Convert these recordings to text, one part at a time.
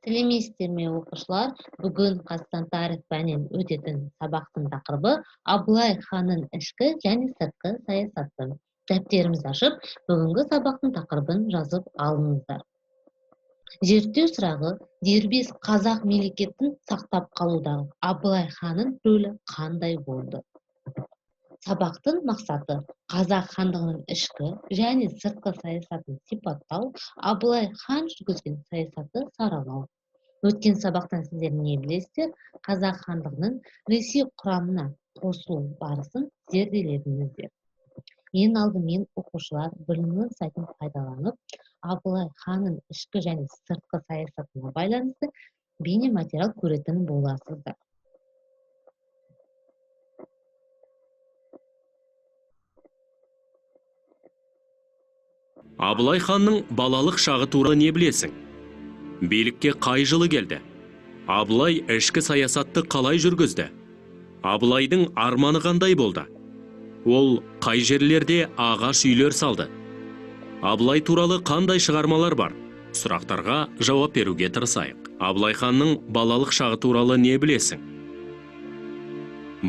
Сәлеметсіздер ме, оқушылар? Бүгін Қазақстан тарих пәнінен өтетін сабақтың тақырыбы Абылай ханның ішкі және сыртқы саясаты. Дәптерімізді ашып, бүгінгі сабақтың тақырыбын жазып алыңыздар. Зерттеу сұрағы: дербес қазақ мемлекетін сақтап қалудағы Абылай ханның рөлі қандай болды? Сабақтың мақсаты: қазақ хандығының ішкі және сыртқы саясатын сипаттау, Абылай хан жүргізген саясатты саралау. Өткен сабақтан сіздер не білесіздер? Қазақ хандығының Ресей құрамына қосылу барысын зерделедіңіздер. Ең алдымен, оқушылар, Білімнің сайтын пайдаланып, Абылай ханның ішкі және сыртқы саясатына байланысты бейнематериал көретін боласыздар. Абылай ханның балалық шағы туралы не білесің? Билікке қай жылы келді? Абылай ішкі саясатты қалай жүргізді? Абылайдың арманы қандай болды? Ол қай жерлерде ағаш үйлер салды? Абылай туралы қандай шығармалар бар? Сұрақтарға жауап беруге тырысайық. Абылай ханның балалық шағы туралы не білесің?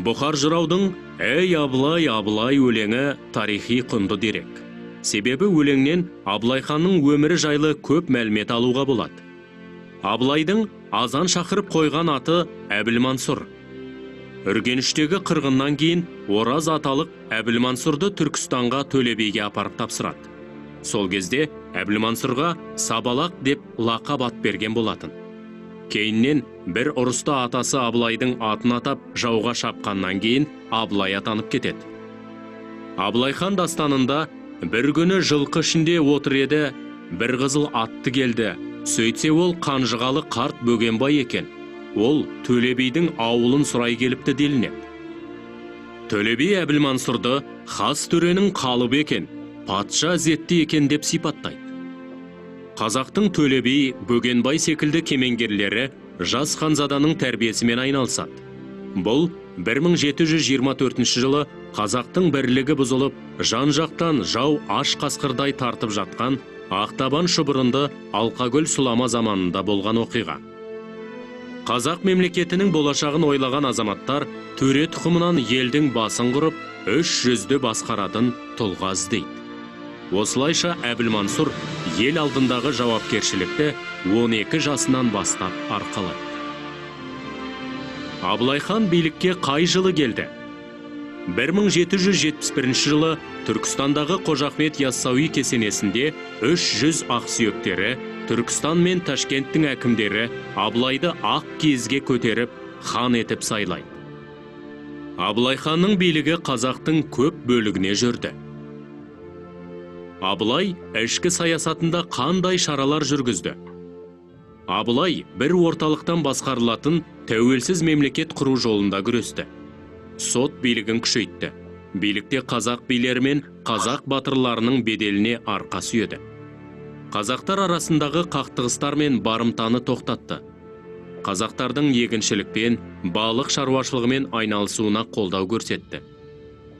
Бұхар жыраудың «Ей, Абылай, Абылай» өлеңі тарихи құнды дерек. Себебі өлеңнен Абылай ханның өмірі жайлы көп мәлімет алуға болады. Абылайдың азан шақырып қойған аты Әбілмансұр. Үргеніштегі қырғыннан кейін Ораз аталық Әбілмансұрды Түркістанға Төле биге апарып тапсырады. Сол кезде Әбілмансұрға Сабалақ деп лақап ат берген болатын. Кейіннен бір ұрыста атасы Абылайдың атын атап жауға шапқаннан кейін Абылай атанып кетеді. Абылай хан дастанында бір күні жылқы ішінде отыр еді, бір қызыл атты келді. Сөйтсе ол қанжығалы қарт Бөгенбай екен. Ол Төле бидің ауылын сұрай келіпті делінеді. Төле би Әбілмансұрды хас төренің қалыбы екен, патша ізетті екен деп сипаттайды. Қазақтың Төле би, Бөгенбай секілді кемеңгерлері жас ханзаданың тәрбиесімен айналысады. Бұл 1724 жылы қазақтың бірлігі бұзылып, жан-жақтан жау аш қасқырдай тартып жатқан Ақтабан шұбырынды Алқакөл сұлама заманында болған оқиға. Қазақ мемлекетінің болашағын ойлаған азаматтар төре тұқымынан елдің басын құрып, үш жүзді басқаратын тұлға іздейді. Осылайша Әбілмансұр ел алдындағы жауапкершілікті 12 жасынан бастап арқалайды. Абылай хан билікке қай жылы келді? 1771 жылы Түркістандағы Қожа Ахмет Яссауи кесенесінде 300 ақсүйектері, Түркістан мен Ташкенттің әкімдері Абылайды ақ киізге көтеріп, хан етіп сайлайды. Абылай ханның билігі қазақтың көп бөлігіне жүрді. Абылай ішкі саясатында қандай шаралар жүргізді? Абылай бір орталықтан басқарылатын тәуелсіз мемлекет құру жолында күресті. Сот билігін күшейтті. Билікте қазақ билері мен қазақ батырларының беделіне арқа сүйеді. Қазақтар арасындағы қақтығыстар мен барымтаны тоқтатты. Қазақтардың егіншілікпен, балық шаруашылығымен айналысуына қолдау көрсетті.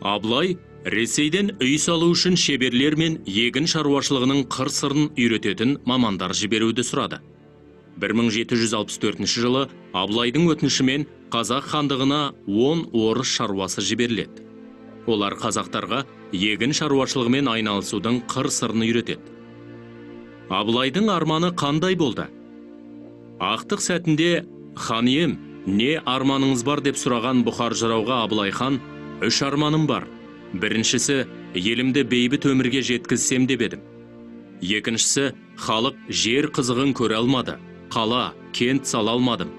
Абылай Ресейден үй салу үшін шеберлер мен егін шаруашылығының қыр-сырын үйрететін мамандар жіберуді сұрады. 1764 жылы Абылайдың өтінішімен қазақ хандығына 10 орыс шаруасы жіберіледі. Олар қазақтарға егін шаруашылығымен айналысудың қыр-сырын үйретеді. Абылайдың арманы қандай болды? Ақтық сәтінде хан ием, не арманыңыз бар деп сұраған Бұхар жырауға Абылай хан, үш арманым бар. Біріншісі, елімді бейбіт өмірге жеткізсем деп едім. Екіншісі, халық жер қызығын көре алмады, қала, кент сала алмадым.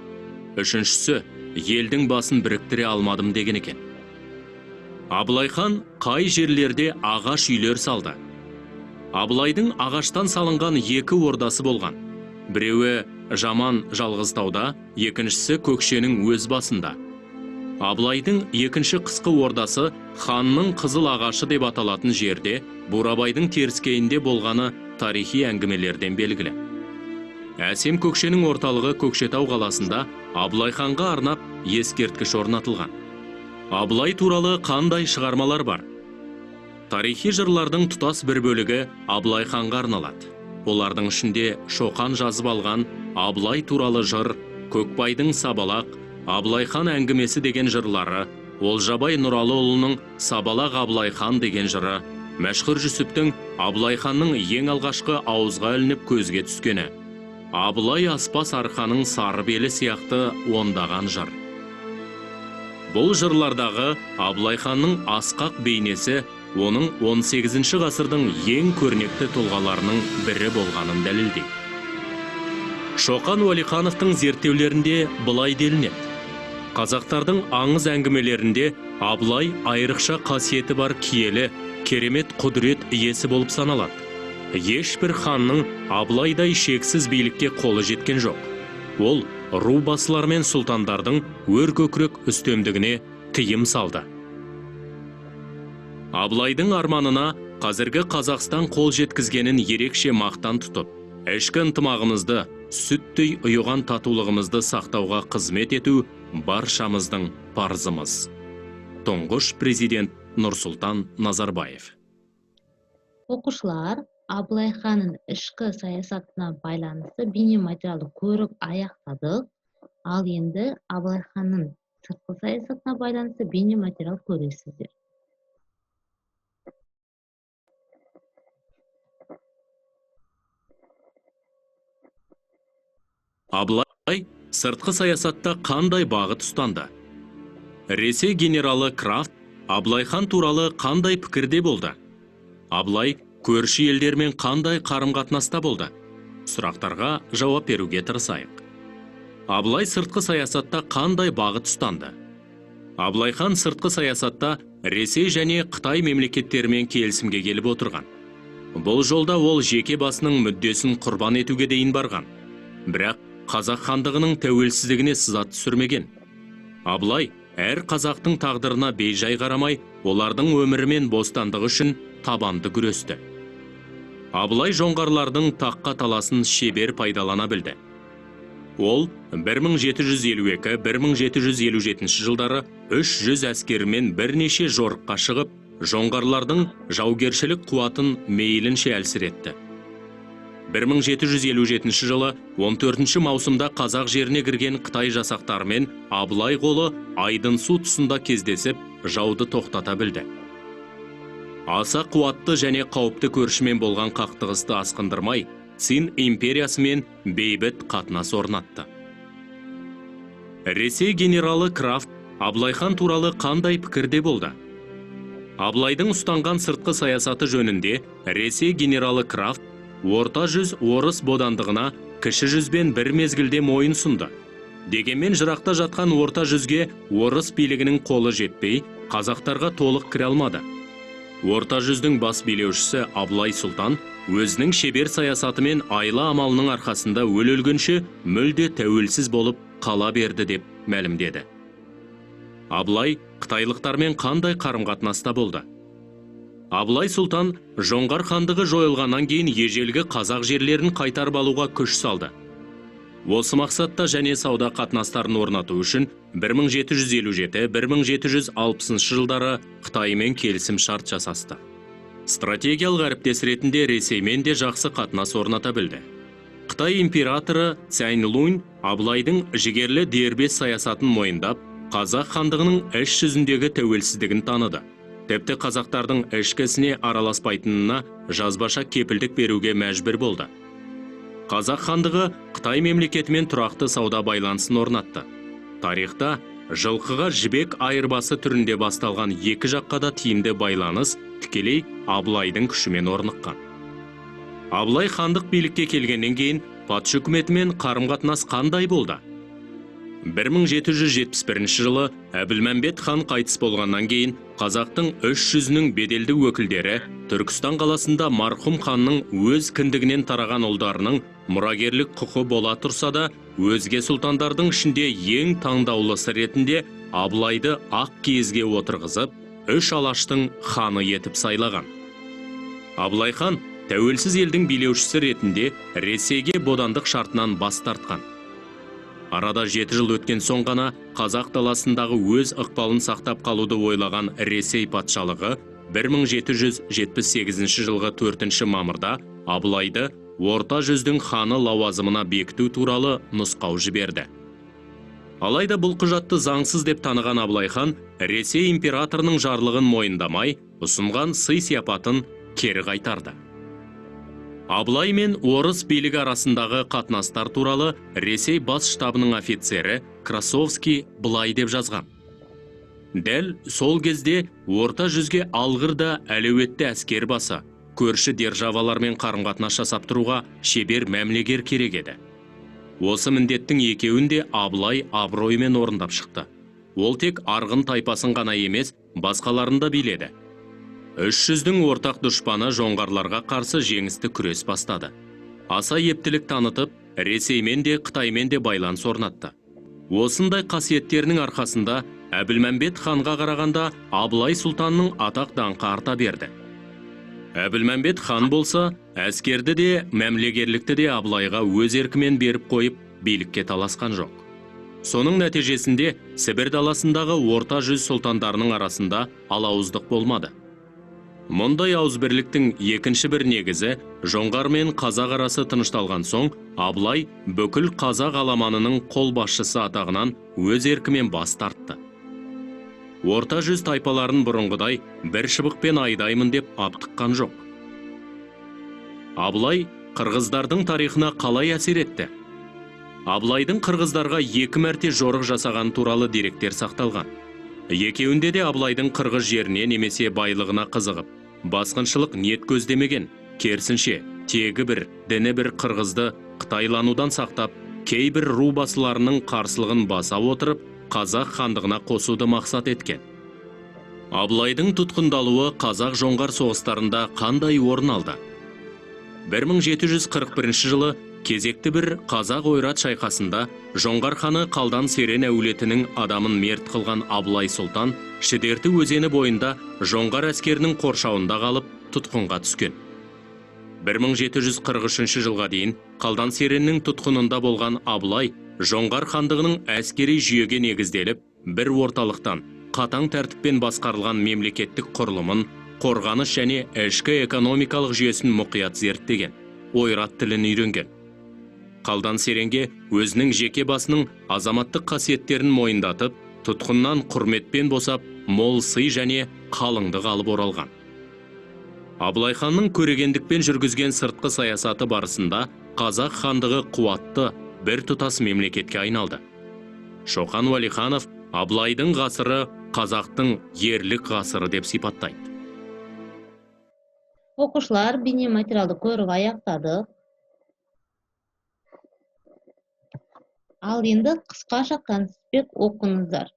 Үшіншісі, елдің басын біріктіре алмадым деген екен. Абылай хан қай жерлерде ағаш үйлер салды? Абылайдың ағаштан салынған екі ордасы болған. Біреуі Жаман Жалғызтауда, екіншісі Көкшенің өз басында. Абылайдың екінші қысқы ордасы ханның қызыл ағашы деп аталатын жерде, Бурабайдың теріскейінде болғаны тарихи әңгімелерден белгілі. Әсем Көкшенің орталығы Көкшетау қаласында Абылай ханға арнап ескерткіш орнатылған. Абылай туралы қандай шығармалар бар? Тарихи жырлардың тұтас бір бөлігі Абылай ханға арналады. Олардың ішінде Шоқан жазып алған Абылай туралы жыр, Көкбайдың Сабалақ, Абылай хан әңгімесі деген жырлары, Олжабай Нұралыұлының Сабалақ Абылай хан деген жыры, Мәшһүр Жүсіптің Абылай ханның ең алғашқы ауызға ілініп көзге түскені, Абылай аспас арқаның сары белі сияқты ондаған жыр. Бұл жырлардағы Абылай ханның асқақ бейнесі оның 18 ғасырдың ең көрнекті тұлғаларының бірі болғанын дәлелдейді. Шоқан Уәлихановтың зерттеулерінде былай делінеді. Қазақтардың аңыз әңгімелерінде Абылай айрықша қасиеті бар киелі, керемет құдірет иесі болып саналады. Ешбір ханның Абылайдай шексіз билікке қолы жеткен жоқ. Ол ру басылар мен сұлтандардың өркөкірек үстемдігіне тыйым салды. Абылайдың арманына қазіргі Қазақстан қол жеткізгенін ерекше мақтан тұтып, ішкі ынтымағымызды, сүттей ұйыған татулығымызды сақтауға қызмет ету баршамыздың парызымыз. Тұңғыш президент Нұрсұлтан Назарбаев. Оқушылар, Абылай ханның ішкі саясатына байланысты бейнематериалды көріп аяқтадық. Ал енді Абылай ханның сыртқы саясатына байланысты бейнематериал көресіздер. Абылай сыртқы саясатта қандай бағыт ұстанды? Ресей генералы Крафт Абылай хан туралы қандай пікірде болды? Абылай көрші елдермен қандай қарым-қатынаста болды? Сұрақтарға жауап беруге тырысайық. Абылай сыртқы саясатта қандай бағыт ұстанды? Абылай хан сыртқы саясатта Ресей және Қытай мемлекеттерімен келісімге келіп отырған. Бұл жолда ол жеке басының мүддесін құрбан етуге дейін барған. Бірақ Қазақ хандығының тәуелсіздігіне сызат түсірмеген. Абылай әр қазақтың тағдырына бейжай қарамай, олардың өмірі мен бостандығы үшін табанды күресті. Абылай жоңғарлардың таққа таласын шебер пайдалана білді. Ол 1752-1757 жылдары 300 әскерімен бірнеше жорыққа шығып, жоңғарлардың жаугершілік қуатын мейлінше әлсіретті. 1757 жылы 14 маусымда қазақ жеріне кірген Қытай жасақтарымен Абылай қолы Айдын су тұсында кездесіп, жауды тоқтата білді. Аса қуатты және қауіпті көршімен болған қақтығысты асқындырмай, Цин империясымен бейбіт қатынас орнатты. Ресей генералы Крафт Абылай хан туралы қандай пікірде болды? Абылайдың ұстанған сыртқы саясаты жөнінде Ресей генералы Крафт Орта жүз орыс бодандығына кіші жүзбен бір мезгілде мойын сұнды. Дегенмен жырақта жатқан орта жүзге орыс билігінің қолы жетпей, қазақтарға толық кіре алмады. Орта жүздің бас билеушісі Абылай сұлтан өзінің шебер саясаты мен айла амалының арқасында өле-өлгенше мүлде тәуелсіз болып қала берді деп мәлімдеді. Абылай қытайлықтармен қандай қарым-қатынаста болды? Абылай сұлтан Жоңғар хандығы жойылғаннан кейін ежелгі қазақ жерлерін қайтарып алуға күш салды. Осы мақсатта және сауда қатынастарын орнату үшін 1757-1760 жылдары Қытаймен келісім шарт жасасты. Стратегиялық әріптес ретінде Ресеймен де жақсы қатынас орната білді. Қытай императоры Цянь Лунь Абылайдың жігерлі дербес саясатын мойындап, қазақ хандығының іс жүзіндегі тәуелсіздігін таныды. Тіпті қазақтардың ішкі ісіне араласпайтынына жазбаша кепілдік беруге мәжбүр болды. Қазақ хандығы Қытай мемлекетімен тұрақты сауда байланысын орнатты. Тарихта жылқыға жібек айырбасы түрінде басталған екі жаққа да тиімді байланыс тікелей Абылайдың күшімен орныққан. Абылай хандық билікке келгеннен кейін патша үкіметімен қарым-қатынас қандай болды? 1771 жылы Әбілмәмбет хан қайтыс болғаннан кейін қазақтың үш жүзінің беделді өкілдері Түркістан қаласында марқұм ханның өз кіндігінен тараған ұлдарының мұрагерлік құқы бола тұрса да, өзге сұлтандардың ішінде ең таңдаулысы ретінде Абылайды ақ киізге отырғызып, үш алаштың ханы етіп сайлаған. Абылай хан тәуелсіз елдің билеушісі ретінде Ресейге бодандық шартынан бас тартқан. Арада 7 жыл өткен соң ғана қазақ даласындағы өз ықпалын сақтап қалуды ойлаған Ресей патшалығы 1778 жылғы 4 мамырда Абылайды Орта жүздің ханы лауазымына бекіту туралы нұсқау жіберді. Алайда бұл құжатты заңсыз деп таныған Абылай хан Ресей императорының жарлығын мойындамай, ұсынған сый-сияпатын кері қайтарды. Абылай мен орыс билігі арасындағы қатынастар туралы Ресей бас штабының офицері Красовский былай деп жазған. Дәл сол кезде Орта жүзге алғыр да әлеуетті әскер басы, көрші державалармен қарым-қатынас жасап тұруға шебер мәмілегер керек еді. Осы міндеттің екеуін де Абылай абыроймен орындап шықты. Ол тек арғын тайпасын ғана емес, басқаларын да биледі. Үш жүздің ортақ дұшпаны жоңғарларға қарсы жеңісті күрес бастады. Аса ептілік танытып, Ресеймен де, Қытаймен де байланыс орнатты. Осындай қасиеттерінің арқасында Әбілмәмбет ханға қарағанда Абылай сұлтанның атақ даңқы арта берді. Әбілмәмбет хан болса, әскерді де, мәмілегерлікті де Абылайға өз еркімен беріп қойып, билікке таласқан жоқ. Соның нәтижесінде Сібір даласындағы Орта жүз сұлтандарының арасында алауыздық болмады. Мұндай ауызбірліктің екінші бір негізі жоңғар мен қазақ арасы тынышталған соң Абылай бүкіл қазақ аламанының қолбасшысы атағынан өз еркімен бас тартты. Орта жүз тайпаларын бұрынғыдай бір шыбықпен айдаймын деп аптыққан жоқ. Абылай қырғыздардың тарихына қалай әсер етті? Абылайдың қырғыздарға екі мәрте жорық жасаған туралы деректер сақталған. Екеуінде де Абылайдың қырғыз жеріне немесе байлығына қызығып, басқыншылық ниет көздемеген, керісінше, тегі бір, діні бір қырғызды қытайланудан сақтап, кейбір ру басыларының қарсылығын баса отырып, қазақ хандығына қосуды мақсат еткен. Абылайдың тұтқындалуы қазақ-жоңғар соғыстарында қандай орын алды? 1741 жылы кезекті бір қазақ-ойрат шайқасында жоңғар ханы Қалдан Серен әулетінің адамын мерт қылған Абылай сұлтан Шідерті өзені бойында жоңғар әскерінің қоршауында қалып тұтқынға түскен. 1743 жылға дейін Қалдан Сереннің тұтқынында болған Абылай жоңғар хандығының әскери жүйеге негізделіп, бір орталықтан қатаң тәртіппен басқарылған мемлекеттік құрылымын, қорғаныс және ішкі экономикалық жүйесін мұқият зерттеген, ойрат тілін үйренген. Қалдан Серенге өзінің жеке басының азаматтық қасиеттерін мойындатып, тұтқыннан құрметпен босап, мол сый және қалыңдық алып оралған. Абылай ханның көрегендікпен жүргізген сыртқы саясаты барысында қазақ хандығы қуатты бір тұтас мемлекетке айналды. Шоқан Уәлиханов Абылайдың ғасыры қазақтың ерлік ғасыры деп сипаттайды. Оқушылар, бейнематериалды көріп аяқтадық. Ал енді қысқаша конспект оқыңыздар.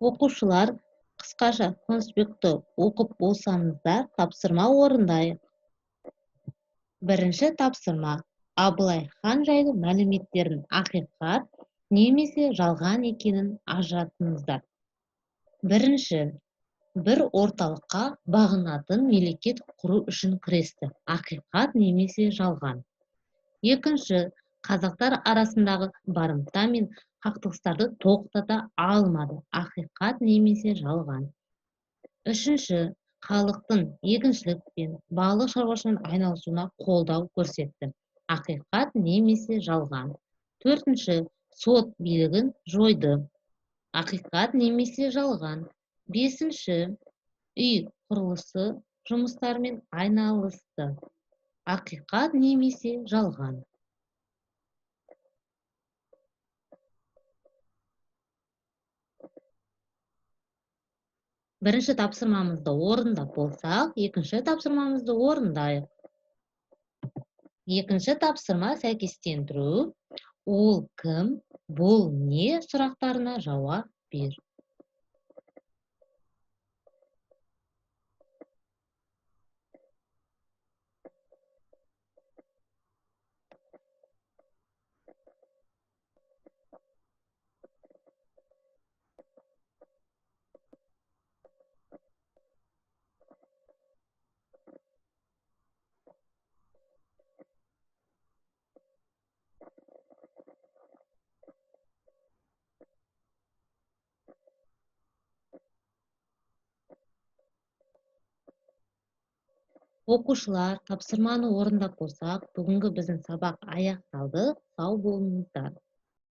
Оқушылар, қысқаша конспектті оқып болсаңыздар, тапсырма орындайық. Бірінші тапсырма. Абылай хан жайлы мәліметтердің ақиқат немесе жалған екенін ажыратыңыздар. Бірінші, бір орталыққа бағынатын мемлекет құру үшін күресті. Ақиқат немесе жалған. Екінші, қазақтар арасындағы барымта мен қақтығыстарды тоқтата алмады. Ақиқат немесе жалған. Үшінші, халықтың егіншілік пен балық шаруашылығымен айналысуына қолдау көрсетті. Ақиқат немесе жалған. Төртінші, сот билігін жойды. Ақиқат немесе жалған. Бесінші, үй құрылысы жұмыстарымен айналысты. Ақиқат немесе жалған. Бірінші тапсырмамызды орындап болсақ, екінші тапсырмамызды орындайық. Екінші тапсырма сәйкестендіру. Ол кім, бұл не сұрақтарына жауап бер. Оқушылар, тапсырманы орындап болсақ, бүгінгі біздің сабақ аяқталды. Сау болыңыздар.